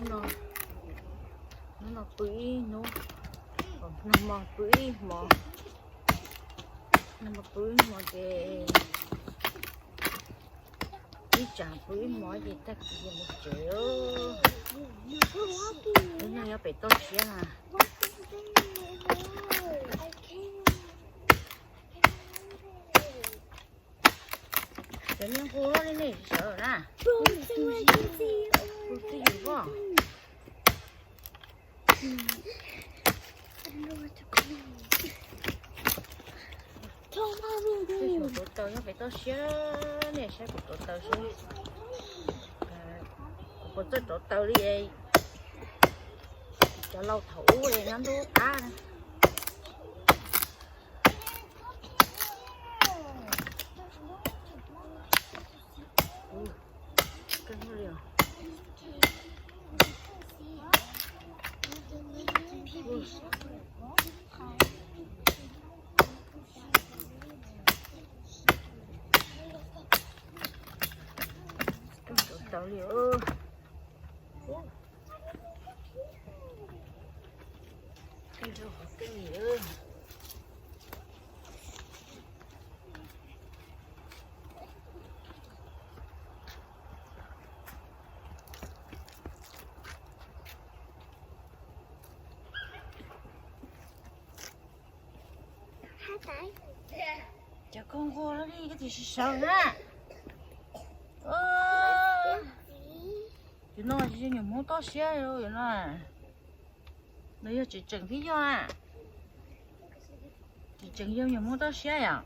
No, hnub no pw ib hnub, nag hmo pw ib hmo, nag hmo pw ib hmo ces ib tsam pw ib hmo ces tag kis ces mus tsev. Hnub no yuav pem toj siab na. Cov niag nqus li nej sawv na. Hu twj ywm os. Twb xyuas tuav taws nyob pem toj siab, nej saib kuv tuav taws seb kuv puas txawj tuav taws li cov laus thaum ub nyob ntuj qab. Tuav taws li. Koj nrog qhov keej li. Cov koj nquag li koj tsis sawv na. Cov no yog nyuam Hmoob toj siab no. Nws yog tseem tseem thiab yog a. Tseem tseem yog nyuam Hmoob toj siab yom.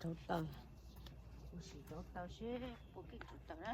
Rauv taws, kuv sim rauv taws seb puas keej rauv taws na.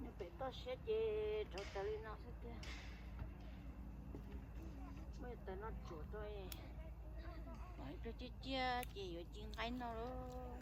Nyob pem toj siab ces rauv taws li no xwb tiag. Muab taws no tsuam rau, rau ciaj ciaj ces yuav ci nqaij noj lawm.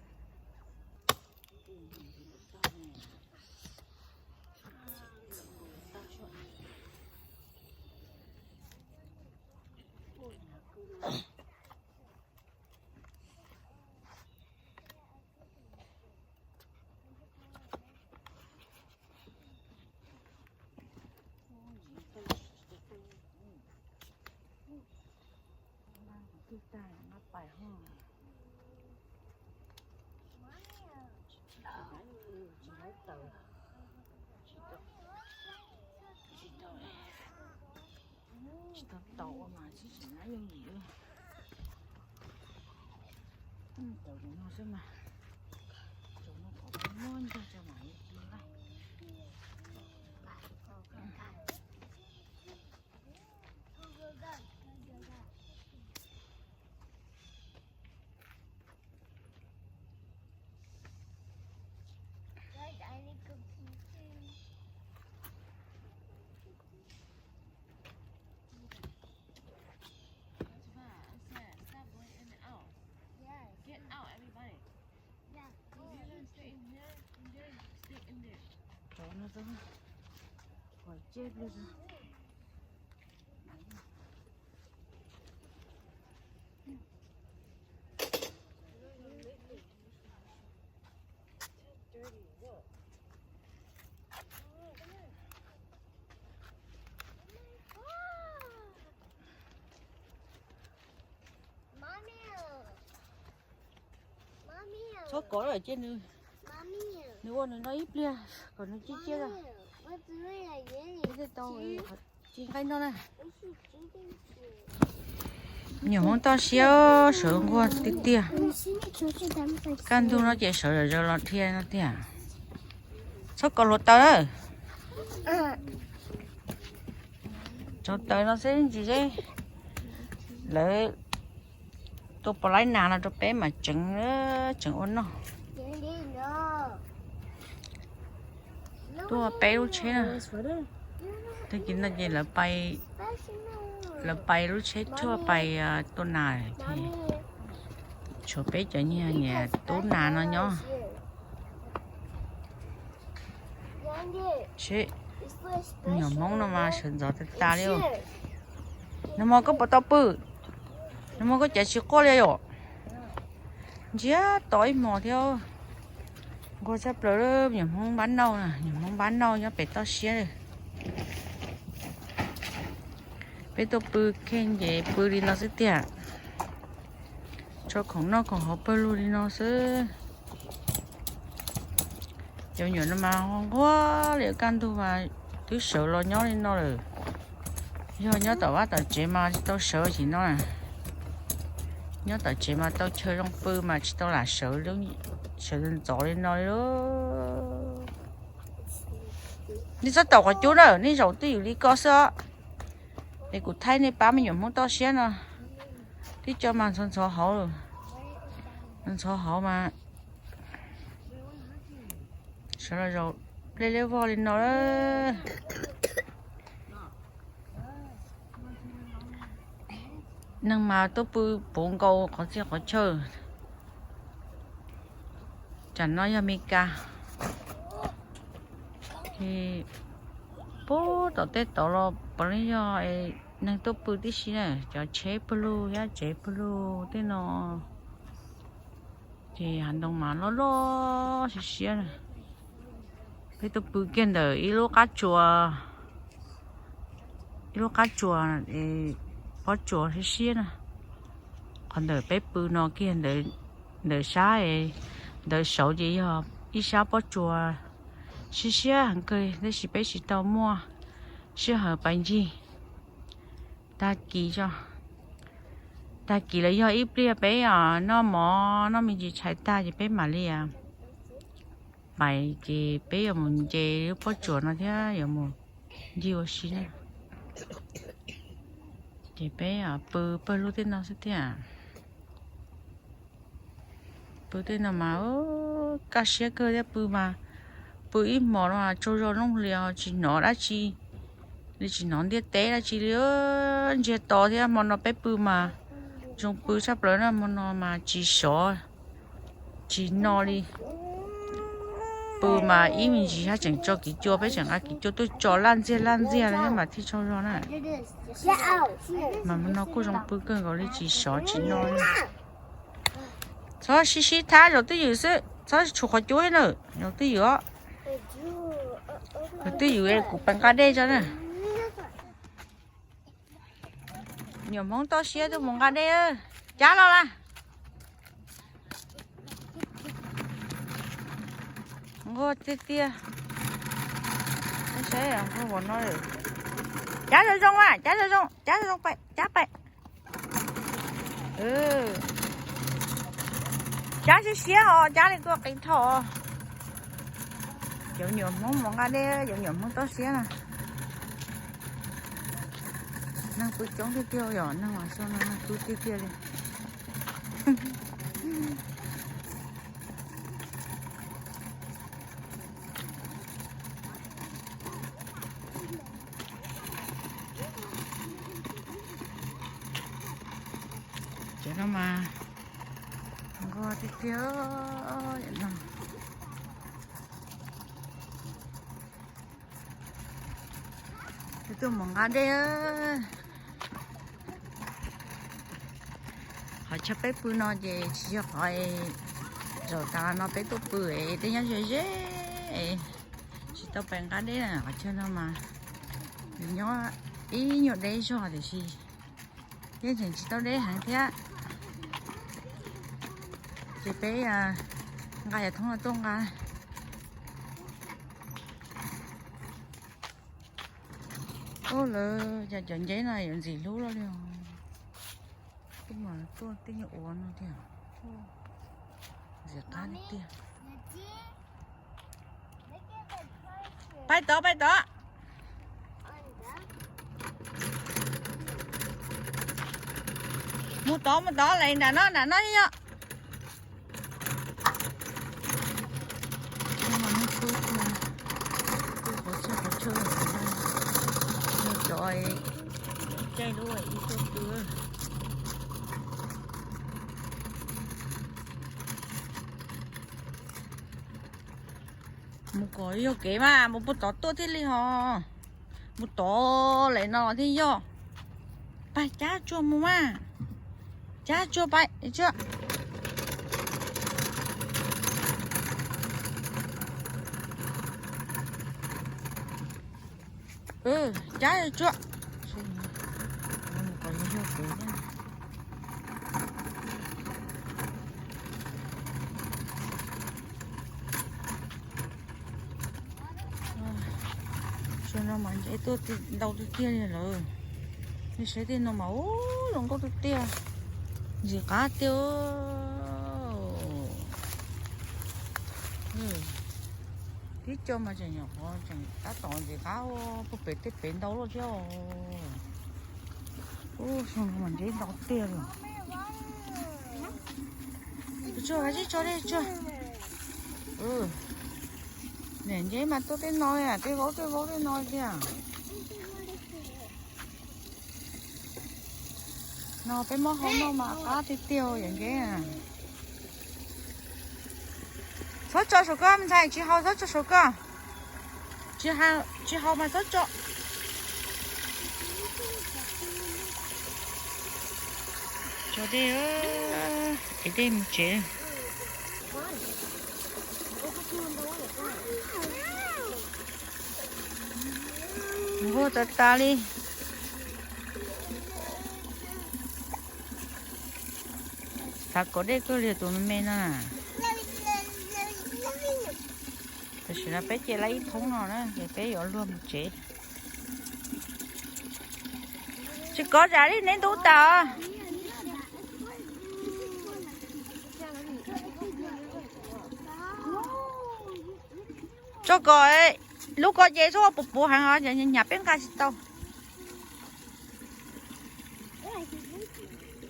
Tsis laib taws, tsis tau, tsis tau tau ua mas tsis tsis nab yooj yim li. Taws tus no xwb mas, tus no kom muab ncog tso mam li ci nqaij. Cov no tau, qhov ceb pliag tau. Txhob kov lawm ces nws, nws ua nws no ib pliag kom nws ciaj ciaj. Nws thiaj tau, Tsis nqaij no na. Nyuam Hmoob toj siab sawv nquag tiag tiag. Kaj ntug no ces sawv zom zaws los dhia no tiag. Txhob kov hluav taws na. Tsau taws no xwb ntsis seb lawv tua pom laib nas no rau peb mam tseev, tseev ua noj. Tuaj peb lub tsheb na. Tag kis no ces lawv pais, lawv pais lub tsheb tshuaj pais tua nas, tshuav peb cov niag niam tub nas no nyob. Seb, me nyuam Hmoob no mas sawv ntxov tas tas li. Nag hmo koj puas tau pw? Nag hmo koj cav tsis quaj li yom? Ntsiag to ib hmos thiab. Nquag tshaj plaws, me nyuam Hmoob npab nauj, me nyuam Hmoob npab nauj nyob pem toj siab. Peb tuaj pw kheej ces pw li no xwb tiag. Tso khoom noj khoom haus pawg lug li no xwb. Cov me nyuam no mas ho nquag li, kaj ntug mas twb sawv los nyob li no lawm. Yog nyob tom vaj tom tsev mas tsis tau sawv sim no. Nyob tom tsev mas tau chaw zoo pw mas tsis tau lam sawv, sawv ntxov li no li. Nej txhob taus qhov cub na, nej zaum twj ywm li ko xwb os. Es kuv thaij nej pab me nyuam Hmoob toj siab no. Twb cov mas ntxhov ntxhov hauv, ntxhov hauv mas sawv los zaum plej liab vog li no. Neeg mas tuaj pw puv nkaus qhov txhia qhov chaw. Tsam no yog Mes Kas, puag tom tej tod los puav leej yog neeg tuaj pw tib si na, cov tsheb pawg lug thiab tsev pawg lug tej no. Ces hav ntoo mas loj loj siab siab na. Peb tuaj pw kiag ntawm ib lub qab tsuas, ib lub qab tsuas, pob tsuas siab siab na. Qhov ntawm peb pw no kiag ntawm sab, ntawm saud ces yog ib sab pob tsuas siab siab heev kawg, tab sis peb tsis tau muaj sij hawm pais ncig. Tag kis, tag kis los yog ib pliag peb noj mov noj me ntsis tshais tag ces peb mam li pais, ces peb yuav mus nce lub pob tsuas no thiab yuav mus ncig ua si na. Ces peb pw pawg lug tej no xwb thiab. Pw tej no mas kaj siab kawg thiab, pw mas pw ib hmos no tsaug zog looj hlias tsis hnov dab tsi li, tsis hnov ntiaj teb dab tsi li. Ntsiag to thiab, hmo no peb pw mas zoo pw tshaj plaws na, hmo no mas tsis sov tsis no li. Pw mas ib me ntsis haj tseem tso kiv cua, peb tseem nqa kiv cua tuaj tso laj ntxiag laj ntxiag li mas thiaj tsaug zog na. Mas hmo no kuj zoo pw kawg nkaus li, tsis sov tsis no li. Txhob sib sib thab, zaum twj ywm xwb, txhob tshuav qhov cub na, zaum twj ywm os. Zaum twj ywm kuv pais nqa dej tso na. Nyuam Hmoob toj siab tuaj mus nqa dej, cab los las. Nquag tiag tiag. Nquag no, cab zoo zoo mas, cab zoo zoo, cab zoo zoo pais, cab pais. Cab siab siab os, cab li tuaj qis thom. Cov nyuam Hmoob mus nqa dej, cov nyuam Hmoob toj siab na. Neeg pw coob tiag tiag yom, neeg mas xyoo no neeg pw tiag tiag li. Cov no mas nquag tiag tiag no. Peb tuaj mus nqa dej. Qhov chaw peb pw no ces tsis yog qhov, zaum tas no peb tuaj pw es tej nyob ze ze, tsis tau pais nqa dej na. Qhov chaw no mas nyob ib nyuag deb zog tiam sis yeej tseem tsis tau deb heev thiab. Ces peb nqa yav thoob no tuaj nqa. Ua lawv cas cov nceb no yuav ntxim hlub luaj li os. Kuj mas tuaj tej nyuag ua no tiag. Ntxim qab tiag. Pais tod, pais tod. Mus tod, mus tod, lawv nram no, nram no yog. Cov caij lub ib tuaj pw. Mus kom yog kev mas mus puag tod tuaj thiaj li ho. Mus tod lawm no thiaj yog. Pais cab tsuag mus mas. Cab tsuag pais tsuag. Cab tsuag. Xyoo no mas nceb tuaj ntau tiag tiag li lawm. Nej saib tej no mas ub, zoo nkauj tiag tiag. Ntxim qab tiag. Tib co mas tseem nyuam qhuav tseem tab tom ntxim qab, puag pem tej pem ntau luaj thiab. Ub, xyoo no mas nceb ntau tiag li. Tsuag, tsuag, tsuag. Niam nceb mas tuaj tej no, tej vaub tej vaub tej no tiag. No peb muab hau noj mas qab tiag tiag yom nceb. Txhob tso saum koj me ntxhais, tsis haus txhob tso saum koj. Tsis haus mas txhob tso. Tso dej, es dej mus tsev. Nquag tas tas li. Xav kom dej kawg li tus me me no. Tam sim no peb ce lawv ib thoob no na ces peb yuav luag mus tsev. Tsis kov zam li neb ntub tas. Tso kom lub ko ces txhob puv puv heev os, hnyav peb nqa tsis tau.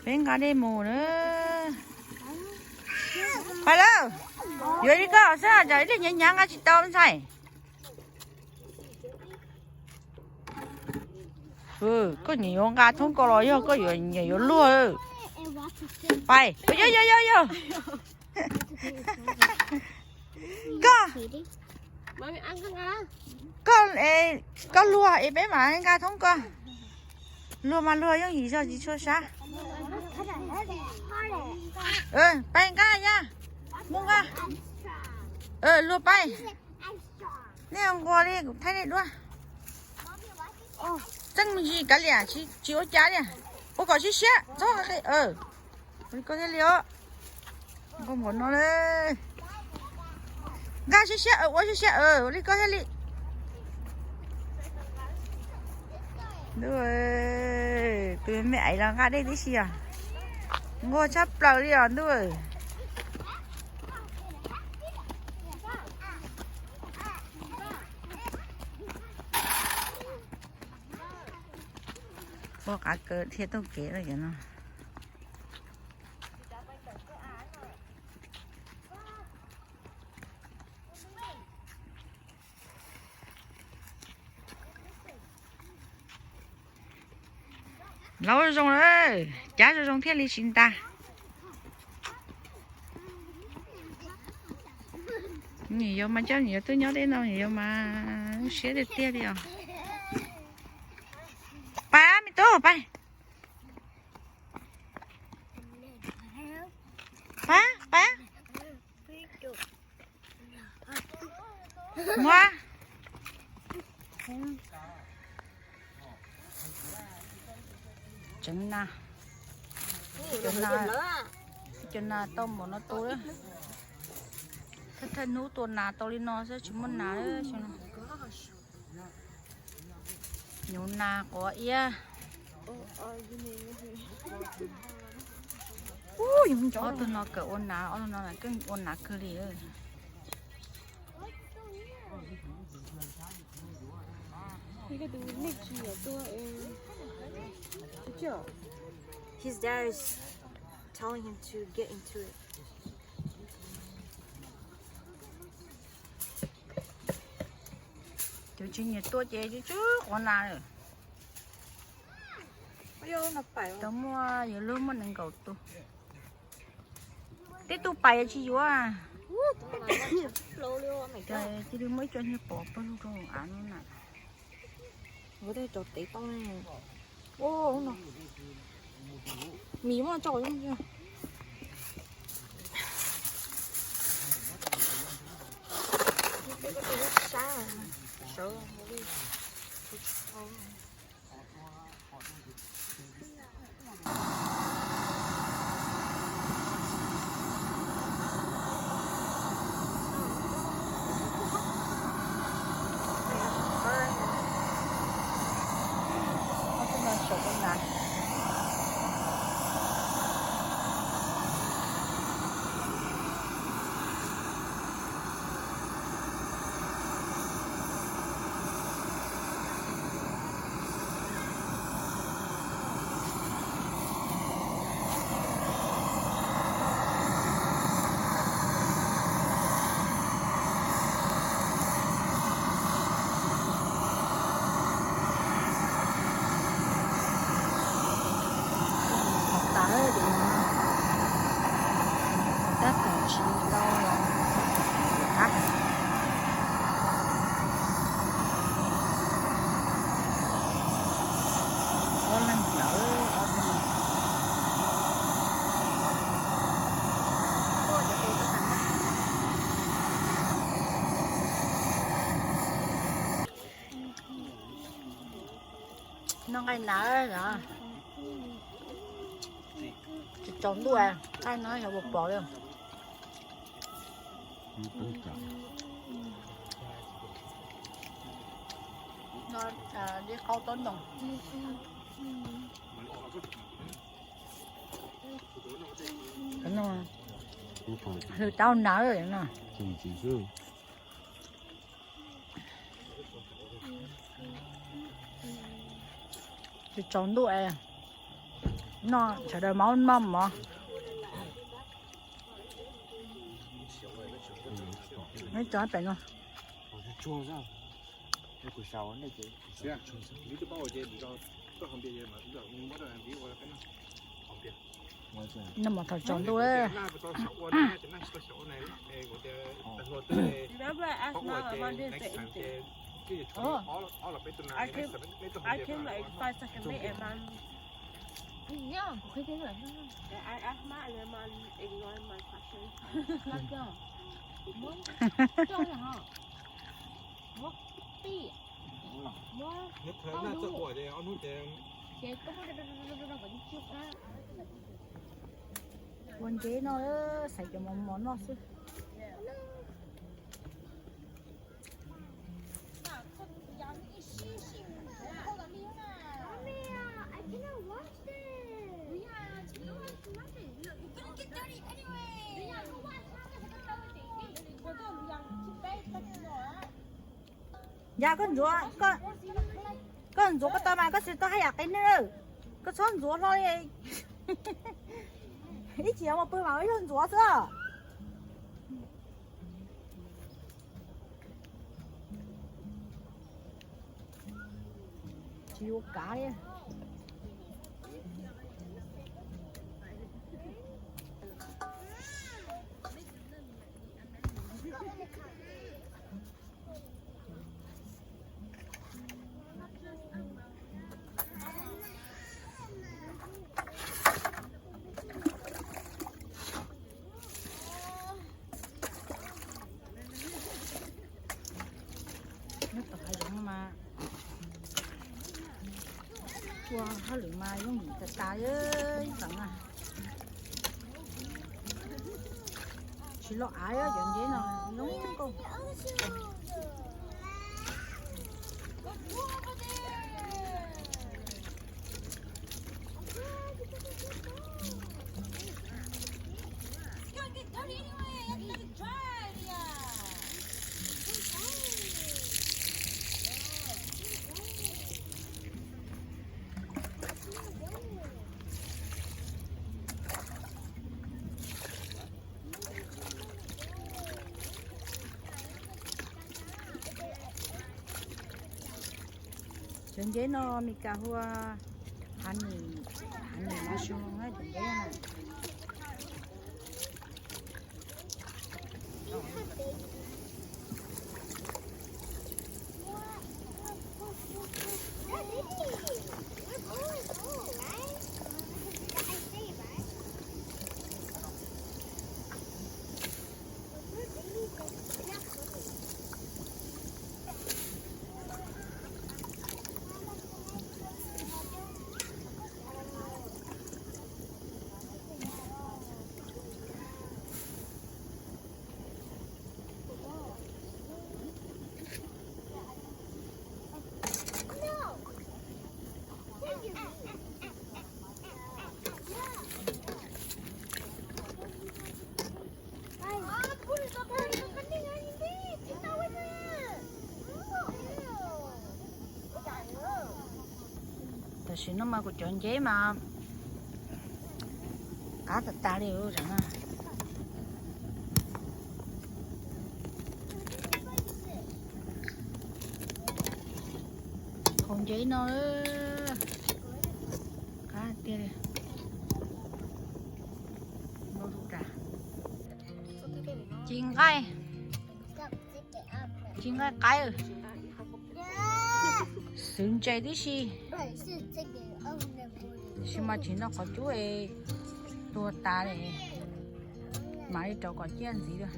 Peb nqa dej mus na. Pais lawm. Yuav li koj xwb, ib leeg hnyav hnyav nqa tsis tau ntxhais. Koj nyiam yuav nqa thoob ko los yog koj yuav nyiam yuav luag? Pais, yog yog yog yog. Koj, koj, koj luag es peb mam nqa thoob ko. Luag mas luag yooj yim zog tsis tshua sab. Pais nqa ya. Mus nqa. Luag pais. Nej nquag li kuv thaij nej duab. Txeej me ntsis kav liam, tsis ua cas li. Ua kom siab siab txhob, ua li koj thiaj li os. Nquag npaum no li. Nqa siab siab, ua siab siab, ua li koj thiaj li. Ntuj, tus me me ais los nqa dej tib si os. Nquag tshaj plaws li os ntuj. Ua qav kaws dhia taug kev lawm cov no. Laub zoo, cav zoo zoo thiaj li tsis ntas. Nyiam yuav mas coj nyiam yuav, twb nyob tej no nyiam yuav mas siab tiag tiag li os. Pab me tub, pab. Pab, pab. Muab. Tseev nas. Cov nas, cov nas tau npaum no tu lawm. Thawj thawj hnub tua nas tau li no xwb, tsis muaj nas lawm xyoo no. Nyuv nas quav iab. Ob tug no kawm ua nas, ob tug no keej ua nas kawg li. His dad is telling him to get into it. Cov tsis nyiam tuaj ces tsw tsw quav nas lawm. Tau muaj yuav luag muaj nees nkaum tus. Tej tug pais tsis yuav. Cia li muaj ib co niag pov pawg lug rau av no na. Ua tej cov tev tau ne. Ua no. Mis muab tso. Sab sawv. Tab tom tsis tau los. Ob leeg lawm. Noj nqaij nas, tsis tsaus ntuj, nqaij no xyov puas pom li. Dib qaub tob ntoo. Hlwv tau nas no. Tsis tsaus ntuj es no sawv daws mov noj mov. Neb tso pem no. Noj mov thaum tsaus ntuj. Ua ntsev no, xaiv cov mov mov noj xwb. Yog koj ntxuav, koj ntxuav koj tau mas koj tsis tau haj yam qis neeg. Koj txhob ntxuav hlo li. Ib chim mus pw mas ib zaug ntxuav xwb. Tsis ua kav li. Nyob tom hav zoov no mas ua hauj lwm mas yooj yim tas tas ib teev na. Tsis loj av cov ntsev no zoo nkauj. Cov nceb no Mes Kas hu ua honey, honey mushroom na cov nceb na. Tam sim no mas kuv cov nceb mas qab tas tas li os. Kaus nceb no qab tiag li. Ci nqaij, ci nqaij qaib. Xwv ntses tib si, tab sis mas tsis noj qhov cub es tuag tas li, mam li rau kom ciaj ntxiv lawm.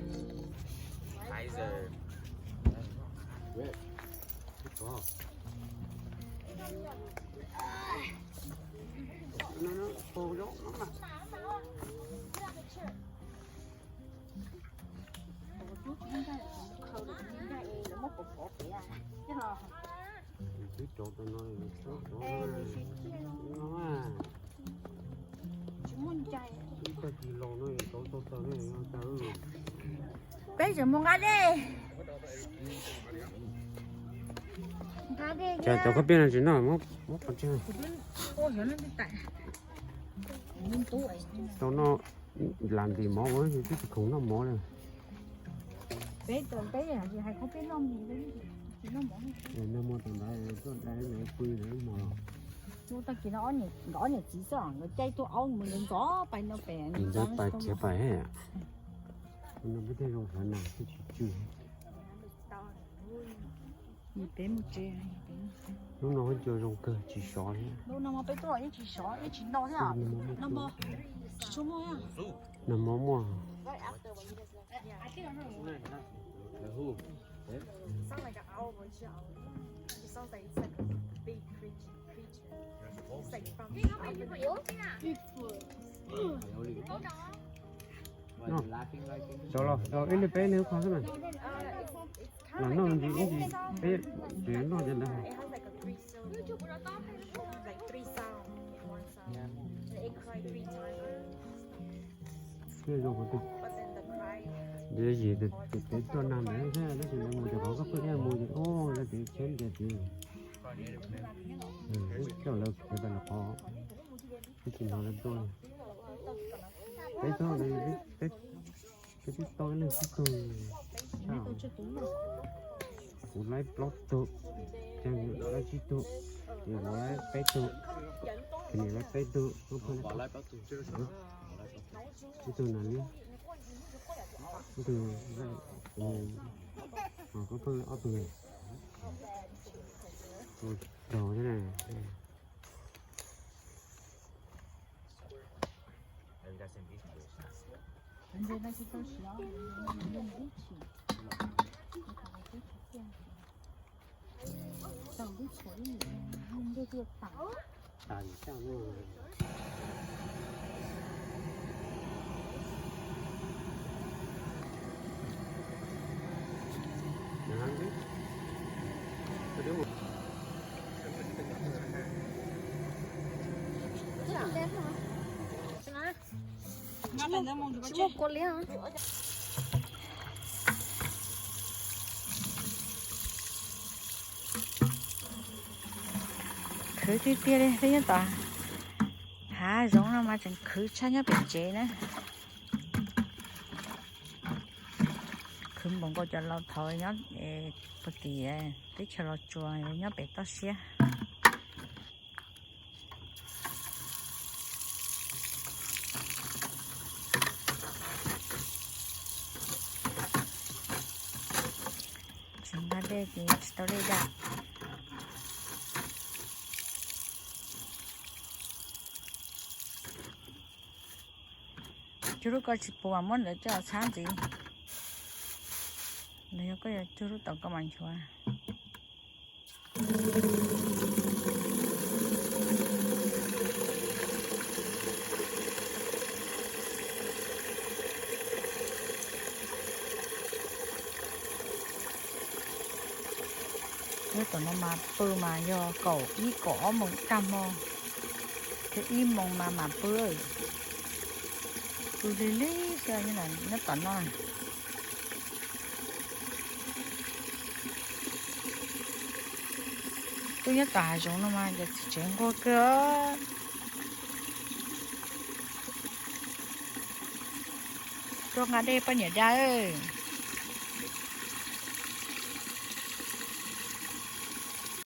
Peb tseem mus nqa dej. Cas cov koj piaj no tsis noj, muab qhov tseg. Tau noj lam ntim mov ua twb tsis khoom noj mov li. Nag hmo tau ntawd tuaj dai pw ntawd mog. Tag kis no nkawd ob niam txiv xwb, nkawd caij tuaj aub mus ntxov ntxov pais no pem. Ntxov pais khiav pais he. No peb tej zoo hav nas thiaj tsis tsw. Peb mus tsev. Hnub no cua zoo kawg tsis sov li. Hnub no peb tuaj yeej tsis sov yeej tsis noj thiab. Nag hmo muaj. Cov los, ib leeg peb leeg qhov xwb mas. Los noj ntsis ib ntsis, peb tseem noj cov ntawd. Thiaj zoo qhov twg. Yim tus pem tuaj nag ntawd thiab, tab sis lawv mus cov qhov koj pheej mus ces ua lawv tiv cheb ntiag tiv. Coj lawv khiav tas los qhov, twb tsis hnov lawv tuaj. Peb txhob, peb twb tau ib leeg xwb tug. Kuv laib plaub tug, Tseej laib tsib tug, kuv laib peb tug, Khas Nis laib peb tug, ib tug Nas Liab, ib tug, koj pheej ob tug, tus raug thiab na. Khwv tiag tiag li, peb nyob tom hav zoov no mas tseem khwv tshaj nyob pem tsev na. Khwv npaum nkaus cov laus thaum nyob puag tim teb chaws Los Tsuas nyob pem toj siab. Cuag lub koj tsis puas muab ntawd coj txhab ntxiv. Los yog koj yuav cuag lub tom koj mas nchuav. Nyob tom no mas pw mas yog kaum ib kaum ob moos tag hmo, thiab ib moos mas mam pw. Pw lig lig xwb nyob tom no. Twb nyob tom hav zoov no mas yog txiv tsev nquag kawg. Tuaj nqa dej poj niam dab.